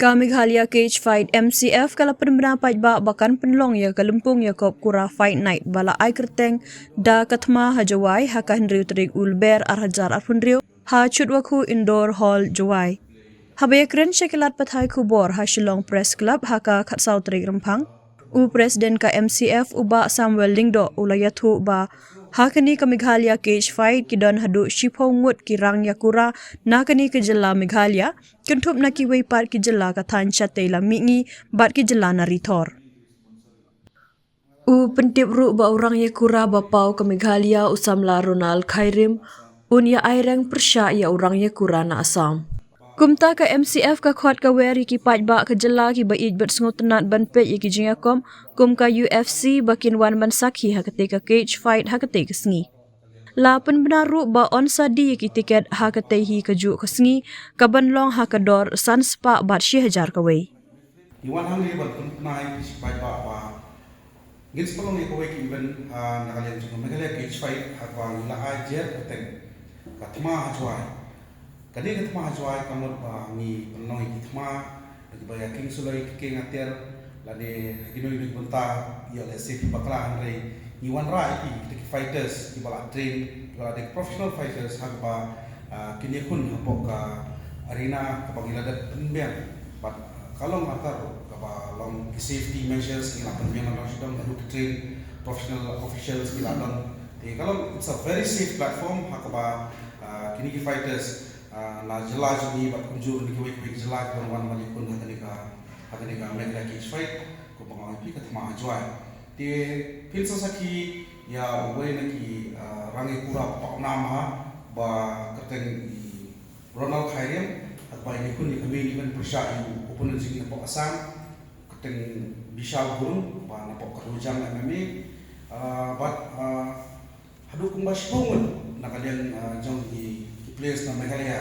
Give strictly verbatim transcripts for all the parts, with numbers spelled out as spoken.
Ka Meghalaya Cage Fight M C F ka la pynbna paidbah ba kan pynlong ïa ka lympung ïakob Kura Fight Night ba la ai kyrteng da ka thma ha Jowai ha ka hynriew tarik u Lber ar hajar arphew hynriew ha Chutwakhu Indoor Hall, Jowai. Haba ïakren sha ki lad pathai khubor ha Shillong Press Club ha ka khatsaw tarik Rymphang, u President ka M C F u Bah Samuel Lyngdoh u la ïathuh ba ha kane ka Meghalaya Cage Fight ki don haduh shiphew ngut ki rang ïakura na kane ka jylla Meghalaya, kynthup na kiwei pat ki jylla ka thaiñ shatei lam mihngi bad ki jylla na Ri Thor. U pyntip ruh ba u rang ïakura ba paw ka Meghalaya u samla Ronald Khyrim un ïa aireng pyrshah ïa u rang ïakura na Assam. Kumta ka M C F ka khot ka wer ïa ki paidbah ka jylla kiba ïeit bad sngewtynnat ban peit ïa ki jingïakob kum ka U F C ba kin wan ban sakhi ha katei ka cage fight ha katei ka sngi. La pynbna ruh ba yn sa die ïa ki tiket ha katei hi kajuh ka sngi kaban long ha ka dor san spah bad shi hajar kawei. Ngi wan hangne ban pynbna ïa ki paidbah ba ngin sa pynlong ïa kawei ka event ha na ka liang jong ka Meghalaya Cage Fight ha kaba ngi la ai jer kyrteng ka thma ha Jowai. Kane ka thma ha Jowai ka mut ba ngi pynlong ïa ki thma da kiba ïa king suloi ki king atiar lane ha kino kino ki bynta ïa lehse ki bakla, hynrei ngi wanrah ïa ki, kita ki fighters kiba la train, kiba la dei professional fighters ha kaba, ah, kin ïakhun hapoh ka arena kaba ngi la dep pynbiang. Bad ka long artat ruh kaba long ki safety measures ngi la pynbiang na dong sha dong, haduh ki trained professional officials ki la don. Te ka long, it's a very safe platform ha kaba, ah, kine ki fighters, ah, na jylla jong ngi bad kumjuh na kiwei kiwei ki jylla ki wan wan ban ïakhun ha kane ka, ha kane ka Meghalaya Cage Fight, kumba nga ong ïa phi, ka thma ha Jowai. Te phin sa sakhi ïa uwei na ki, ah, rang ïakura ba pawnam ha, ba kyrteng i Ronald Khyrim, ha kaba in ïakhun ïa ka main event pyrshah ïa u opponent jong ngi napoh Assam, kyrteng Bishal Gurung, ba napoh Katholjam M M A, ah, bad, ah, haduh kumba shiphew ngut na ka liang, ah, jong ki, ki players na Meghalaya.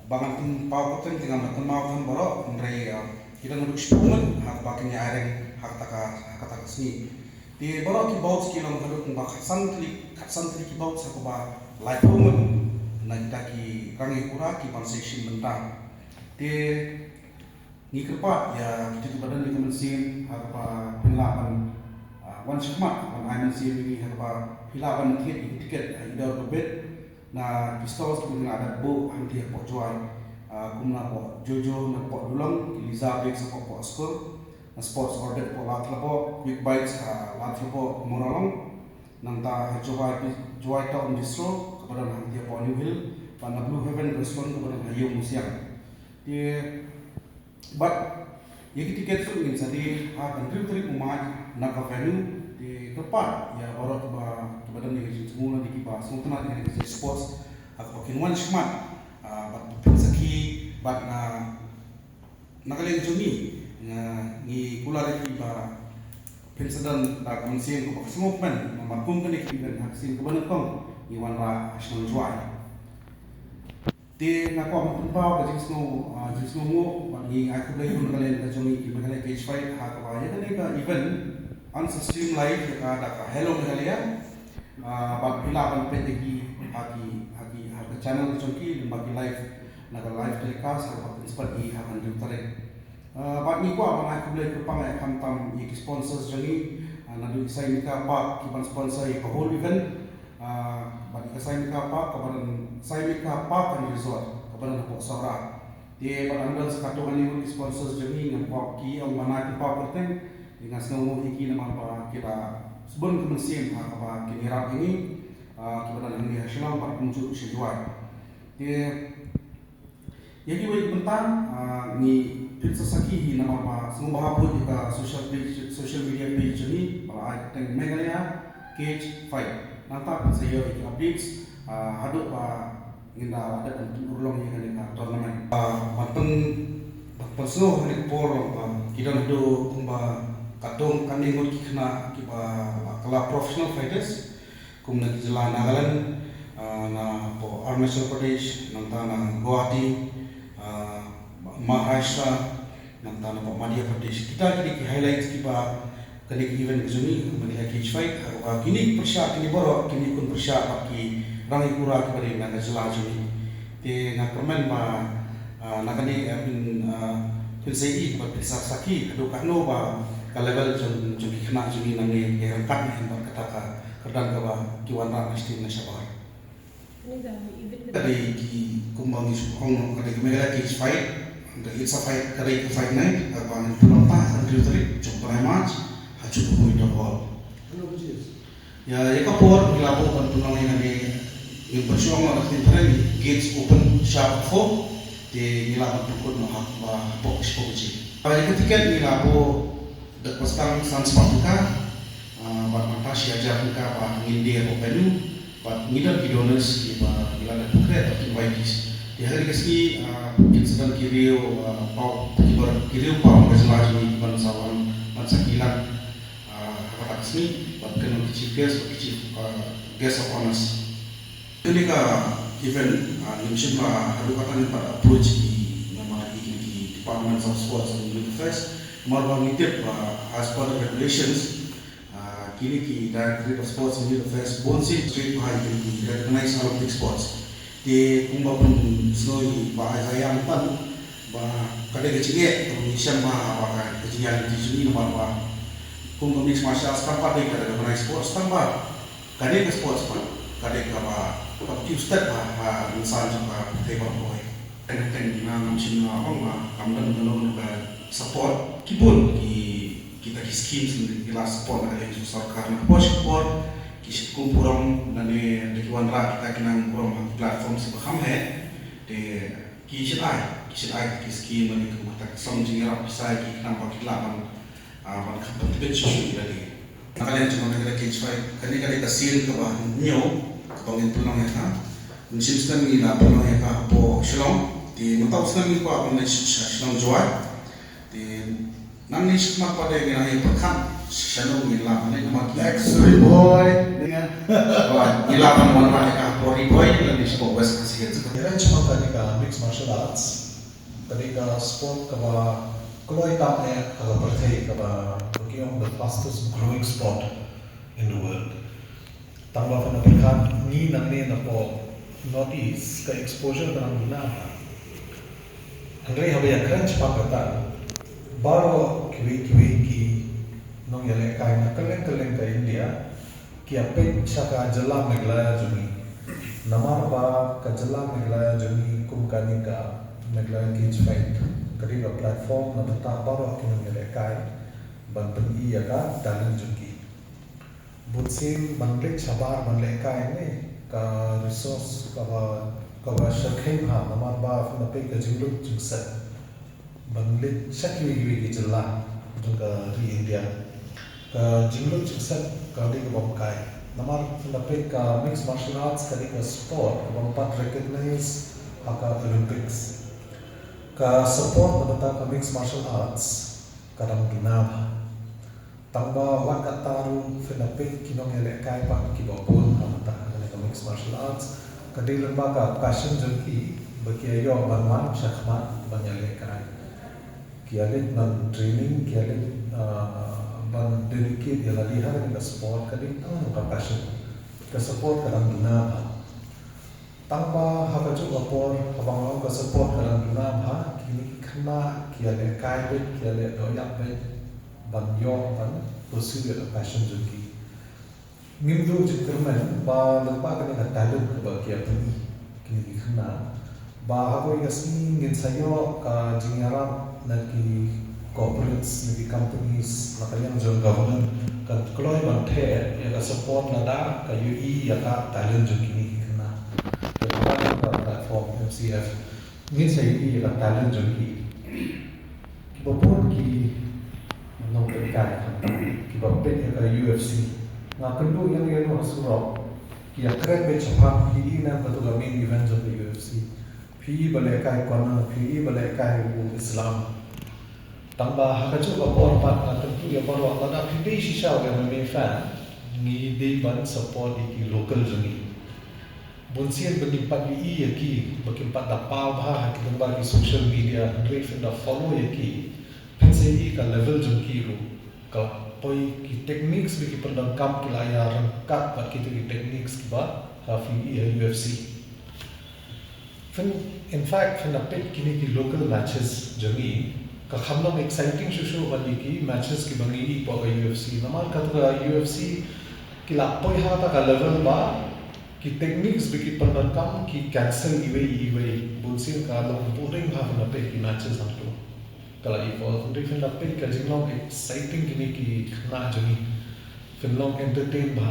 Ba ngan pynpaw kyrteng te ngam lah kynmaw than baroh, hynrei, ah, ki don haduh shiphew ngut ha kaba kin ïa aireng ha kata ka, ha kata ka sngi. Te baroh ki bouts ki long haduh kumba khatsan tylli, khatsan tylli ki bouts ha kaba laiphew ngut na kita ki rang ïakura ki ban sa shim bynta. Te ngi kyrpad ïa kito kiba don ïa ka mynsiem ha kaba phin lah ban, ah, wan shakhmat ban ai mynsiem ïa ngi ha kaba phi lah ban thied ïa ki tiket ha i dor ba bit na ki stalls kiba ngi la dep buh hangtei hapoh Jowai, ah, kum napoh Jojo napoh Dulong, ki Liza Bakes hapoh Spur, na Sports Orbit hapoh Ladthadlaboh, Quick Bites ha Ladthadlaboh Mooralong, nangta ha Jowai, Jowai Town Bistro kaba don hangtei hapoh New Hill, bad na Blue Heaven Restaurant kaba don ha Ïew Musiang. Te bad ïa ki tiket ruh ngin sa die ha ka hynriew tarik u March na ka venue. Te kyrpad ïa baroh kiba, kiba don ïa ka jingthmu lane kiba sngewtynnat ïa ka jingïaseng sports ha kaba kin wan shakhmat, ah, bad phin sakhi bad na, na ka liang jong ngi, nga, ngi kular ïa phi ba phin sa don da ka mynsiem kaba sngewkmen namar kum kane ka event ha ka sien kaba nyngkong ngi wanrah ha shnong Jowai. Te nga kwah ban pynpaw ka jingsngew, ah, jingsngewnguh bad ngi ai khublei na ka liang ka jong ngi ki Meghalaya Cage Fight ha kaba ïa kane ka event yn sa stream live ïa ka da ka Hello Meghalaya. Ah, bad phi lah ban peit ïa ki ha ki, ha ki, ha ka channel ka jong ki, lyngba ki live, na ka live telecast ha kaba pynsaphriang ïa ki ha ka hynriew tarik. Ah, bad ngi kwah ban ai khublei kyrpang ïa khamtam ïa ki sponsors jong ngi, ah, naduh i Saimika Park kiban sponsor ïa ka whole event. Ah, bad i ka Saimika Park, kaba don Saimika Park and Resort, kaba don hapoh Sohra. Te bad ngi don sa katto katne ngut ki sponsors jong ngi, ngam kwah ki ong ban ai kyrpang kyrteng, te nga sngewnguh ïa ki namar ba ki la sbun ka mynsiem ha kaba kin ïarap ïa ngi, ah, kiba don hangne ha Shillong bad kumjuh sha Jowai. Te ïa kiwei ki bynta, ah, ngi phin sa sakhi hi namar ba sngewbha bud ïa ka social page, social media page jong ngi ba la ai kyrteng Meghalaya Cage Fight. Nangta phin sa ïoh ïa ki updates, ah, haduh ba ngin da la dep ban pynurlong ïa kane ka tournament. Ah, ban pyn, ban pynsngew ha kane ka por long ba ki don haduh kumba katto katne ngut ki khynnah kiba la kylla professional fighters. Kum na ki jylla Nagaland, ah, napoh Arunachal Pradesh, nangta na Guwahati, ah, Maharashtra, nangta napoh Madhya Pradesh. Kita ki dei ki highlights kiba kane ka event ka jong ngi, Meghalaya Cage Fight, ha kaba kine ki pyrshah, kine baroh, kine ki khun pyrshah bad ki rang ïakura kiba dei na ka jylla jong ngi. Te nga kyrmen ba, ah, na kane, ah, phin, ah, Pynshai bad pynsakhi haduh katno ba ka level jong jong ki khynnah jong ngi nangne ki ryngkat ne em bad kata ka kyrdan kaba ki wanrah na shnong na shabar. Ka dei ki kumba ngi shu ong ka dei ka Meghalaya Cage Fight, ka dei ka fight, ka dei ka fight night kaba ngin pynlong ha ka hynriew tarik jong u bnai March ha Chukpui Town Hall. Ïa, ïa ka por ngi la buh ban pynlong ïa kane, ngim pynshong la ka tin pynlong, gates open sharp four, te ngi la ban pynkut noh ha ba hapoh shiphew baje. Ïa ka tiket ngi la buh da kaba sdang san spah tyngka, ah, bad mynta shi hajar tyngka ba ngin die hapoh venue, bad ngi don ki donors kiba ngi la dep pynkhreh bad ki invitees. Te ha kane ka sngi, ah, kin sa don ki riew, ah, paw, kiba ki riew paw ka jylla jong ngi kiban sa wan ban sakhi lang. Ah, ha kata ka sngi, bad kynnoh ki chief guest, bad ki chief, ah, guest of honours. Kane ka event, ah, ngim shym la haduh katta ngin pat approach ki, namar ki, ki, ki Department of Sports and Youth Affairs. Namar ba ngi tip ba as per the regulations, ah, kine ki Directorate of Sports and Youth Affairs bun sien strict bha ïa kine ki recognized Olympic sports. Te kumba pynsngew ïa i Bah Isaiah mynta, ba ka dei ka jingeh kaba ngi shem bha ba ka, ka jingïaid lynti jong ngi namar ba kum ka mixed martial arts kam pat dei ka recognized sports, tang ba ka dei ka sports pat ka dei kaba, kaba tip stet bha ha rynsan jong ka pyrthei baroh kawei. Teng teng nga ngam shym la ong ba kam don kano kano ka support. Ki bun ki, kita ki schemes ki la support na ka liang jong sorkar, na ka por sha ka por ki shim kum burom lane da ki wanrah kita ki nang burom ha ki platforms kiba kham heh. Te ki shait ai, ki shait ai ki scheme lane kum kata ki song jingïarap pisa ïa ki khnang ba ki lah ban, ah, ban kham pyntbit shuh shuh ïa lade. Na ka liang jong ka Meghalaya Cage Fight, kane ka dei ka sien kaba hynñiew kaba ngin pynlong ïa ka. Mynshem snem ngi la pynlong ïa ka hapoh Shillong, te mynta u snem ngi kwah ban leit sha Shillong Jowai. Te nangne shakhmat pat de ngi nang ïa pyrkhat shano ngin lah ban leit namar ki ex Ri Bhoi. Ba ngi lah ban wanrah ïa ka hapoh Ri Bhoi lane shapoh West Khasi Hills. Ïa, shaphang kane ka mixed martial arts, ka dei ka sport kaba kloi tam eh ha ka pyrthei, kaba ki ong the fastest growing sport in the world. Tang ba phin ïa pyrkhat ngi nangne napoh North East ka exposure ka dang duna bha. Hynrei haba ïa kren shaphang kata, baroh kiwei kiwei ki nongïalehkai na kylleng kylleng ka India ki ïa peit sha ka jylla Meghalaya jong ngi. Namar ba ka jylla Meghalaya jong ngi kum kane ka Meghalaya Cage Fight ka dei ka platform na bynta baroh ki nongïalehkai ban pyni ïa ka talent jong ki. Bun sien ban leit shabar ban lehkai ne ka resource kaba, kaba shyrkhei bha namar ba phin ïa peit ka jinglut jingset ban leit sha kiwei kiwei ki jylla jong ka ri India. Ka jinglut jingset ka dei kaba ym kai. Namar phin ïa peit ka mixed martial arts ka dei ka sport kaba ym pat recognize ha ka Olympics. Ka support na bynta ka mixed martial arts ka dang duna bha. Tang ba wat katta ruh phin ïa peit ki nongïalehkai pat kiba bun ha mynta ha kane ka mixed martial arts, ka dei lyngba ka passion jong ki ba ki ïa ïoh ban wan shakhmat ban ïalehkai. Ki ïa leit ban training, ki ïa leit, ah, ban dedicate ïa lade ha kane ka sport, ka dei tang ka passion. Ka support ka dang duna bha. Tang ba ha kajuh ka por haba nga ong ka support ka dang duna bha, kine ki khynnah ki ïa lehkai beit, ki ïa leh dohïap beit ban ïoh ban pursue ïa ka passion jong ki. Ngim duh jingkyrmen ba lyngba kane ka talent kaba ki ïa pyni kine ki khynnah, ba ha kawei ka sngi ngin sa ïoh ka jingïarap na ki corporates, na ki companies, na ka liang jong government, kan kloi ban theh ïa ka support lada ka ïohi ïa ka talent jong kine ki khynnah. Te ha kane ka platform M C F ngin sa ïohi ïa ka talent jong ki. Kiba bun ki nongpeit kai, kiba peit ïa ka U F C, nga kynduh ïa ngi ha surok ki ïa kren beit shaphang, phi i na katu ka main event jong ka U F C. Phi i ba lehkai corner, phi i ba lehkai u Islam. Tang ba ha kajuh ka por pat nga kyntu ïa baroh, lada phi dei shisha u M M A fan, ngi dei ban support ïa ki local jong ngi. Bun sien ba ngim pat ïohi ïa ki, ba kim pat da paw bha ha ki lyngba ki social media, hynrei phin da follow ïa ki, phin sa ïohi ka level jong ki ruh. Ka poi ki techniques ba ki pyndonkam ki la ïa ryngkat bad kita ki techniques kiba ha phi i ha U F C. Phin, in fact, phin da peit kine ki local matches jong ngi, Ka kham long exciting shuh shuh ban ïa ki matches kiba ngi ïohi hapoh ka U F C. Namar kata ka U F C ki la poi ha kata ka level ba ki techniques ba ki pyndonkam ki cancel iwei iwei. Bun sien ka long boring ha phin da peit ki matches hangto. Ka la evolve. Hynrei phin da peit ka jinglong exciting kine ki khynnah jong ngi. Phin long entertain bha.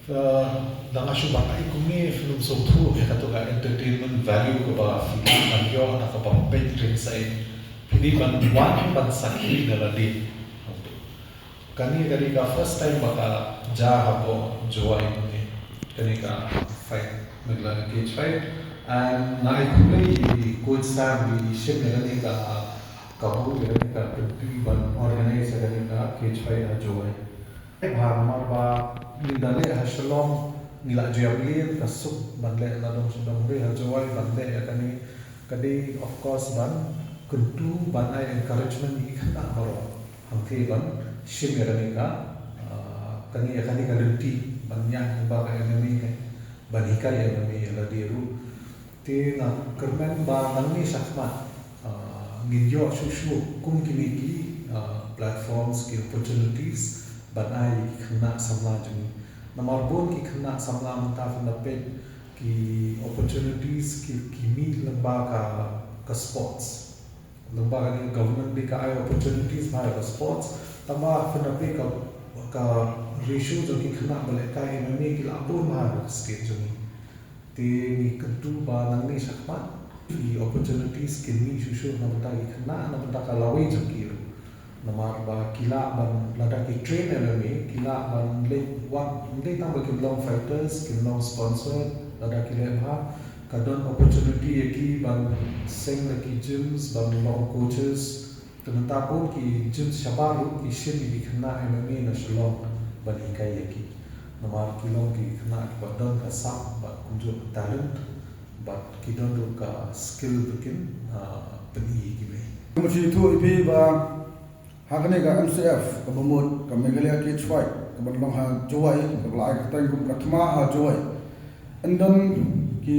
Uh, da nga shu batai kumne phin ym sngewthuh ïa kato ka entertainment value kaba phi lah ban ïoh na kaba peit ring sait. Phi dei ban wan ban sakhi da lade. Kane ka dei ka first time ba ka jia hapoh Jowai kumne. Kane ka fight mynta ka cage fight. And nga ai khublei ïa i Coach Sam ba i shim ïa kane ka kabu ïa kane ka pynpoi ban organize ïa kane ka cage fight ha Jowai. Bha namar ba ngi da leh ha Shillong ngi la ju ïam leh ka suk ban leh na dong sha dong, hynrei ha Jowai ban leh ïa kane ka dei of course ban kyntu ban ai encouragement ïa ki khynnah baroh. Hangtei ban shim ïa kane ka, ah, kane ïa kane ka lynti ban ïa ba ka M M A ka ban hikai M M A ïa lade ruh. Te nga kyrmen ba nangne shakhmat, ah, ngin ïoh shuh shuh kum kine ki, ah, platforms, ki opportunities ban ai ïa ki khynnah samla jong ngi. Namar bun ki khynnah samla mynta phin da peit ki opportunities ki, ki mih lyngba ka, ka sports. Lyngba kane ka government dei ka ai opportunities bha ïa ka sports. Tangba phin da peit ka, ka ratio jong ki khynnah ba lehkai M M A ki la bun bha ha ka state jong ngi. Te ngi kyntu ba nangne shakhmat ki opportunities kin mih shuh shuh na bynta ki khynnah, na bynta ka lawei jong ki ruh. Namar ba ki lah ban, lada ki train M M A, ki lah ban leit wat, ym dei tang ba kin long fighters, kin long sponsor, lada ki leh bha, ka don opportunity ïa ki ban seng da ki gyms, ban long coaches. Te mynta bun ki gyms shabar ruh ki shim ïa ki khynnah M M A na Shillong ban hikai ïa ki. Namar ki long ki khynnah kiba don ka sap bad kumjuh talent bad ki don ruh ka skill ba kin, ah, pyni ïa ki mei. Kumba shu ïathuh ïa phi ba ha kane ka M C F kaba mut ka Meghalaya Cage Fight kaba long ha Jowai, kaba la ai kyrteng kum ka Thma ha Jowai. Yn don ki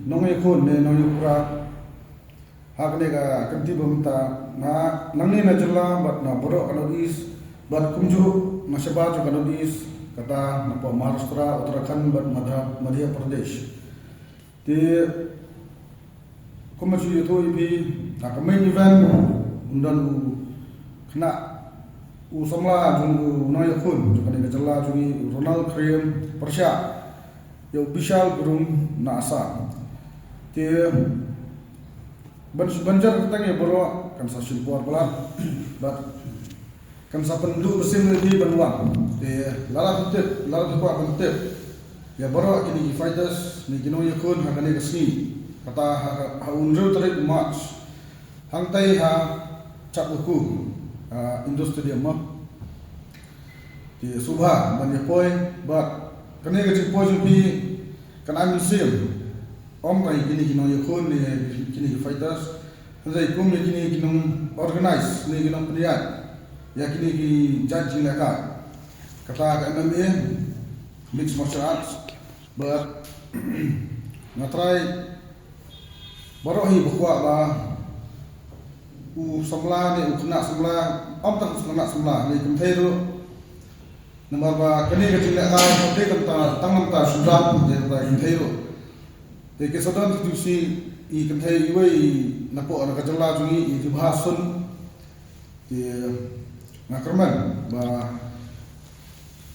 nongïakhun ne nongïakura ha kane ka kynti ba mynta, na nangne na jylla bad na baroh ka North East bad kumjuh na shabar jong ka North East, kata napoh Maharashtra, Uttarakhand bad Madhya, Madhya Pradesh. Te kumba shu ïathuh ïa phi, ha ka main event un don u khynnah, u samla jong u nongïakhun jong kane ka jylla jong ngi, u Ronald Khariem pyrshah ïa u Bishal Gurung na Assam. Te ban, ban jar kyrteng ïa baroh kan sa shim por palat bad kan sa pynduh mynsiem ïa phi ban wan. Te lada phi tip, lada phi kwah ban tip ïa baroh kine ki fighters ne ki nongïakhun ha kane ka sngi, kata ha, ha u hynriew tarik March, hangtei ha Chaplaku, ah, Indoor Stadium mo. Te sngewbha ban ïa poi bad kane ka jingpoi jong phi kan ai mynsiem ym tang ïa kine ki nongïakhun ne kine ki fighters, hynrei kum ïa kine ki nong organize ne ki nong pynïaid ïa kine ki jait jinglehkai, kata ka M M A, mixed martial arts. Bad nga trai baroh hi ba kwah ba u samla ne u khynnah samla, ym tang u khynnah samla, ne kynthei ruh. Namar ba kane ka jinglehkai ka dei tang ta, tang namar ta shu dap, dei tang ta kynthei ruh. Te ki sa don ki tu shi i kynthei iwei napoh na ka jylla jong ngi i jubha sun. Te nga kyrmen ba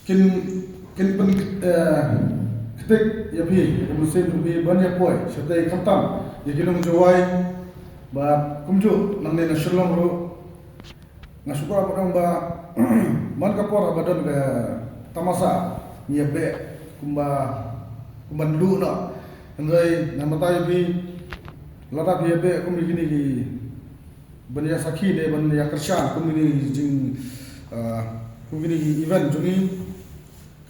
kin, kin pyn, eh, ktik ïa phi, ïa ka mynsiem jong phi ban ïa poi shatei khamtam ïa ki nong Jowai. Bad kumjuh nangne na Shillong ruh nga shu kwah ban ong ba man ka por ba don ka tamasa ngi ïa beh kumba, kumba ndu noh. Hynrei nga batai ïa phi, lada phi ïa beh kum ïa kine ki ban ïa sakhi ne ban ïa kyrshan kum kine ki jing, ah, kum kine ki event jong ngi,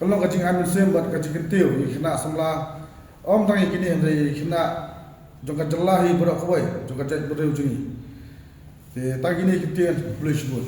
ka long ka jingai mynsiem bad ka jingkyntiew ïa ki khynnah samla, ym tang ïa kine hynrei ïa ki khynnah jong ka jylla hi baroh kawei, jong ka jaitbynriew jong ngi. Te tang kine ki ktien, khublei shibun.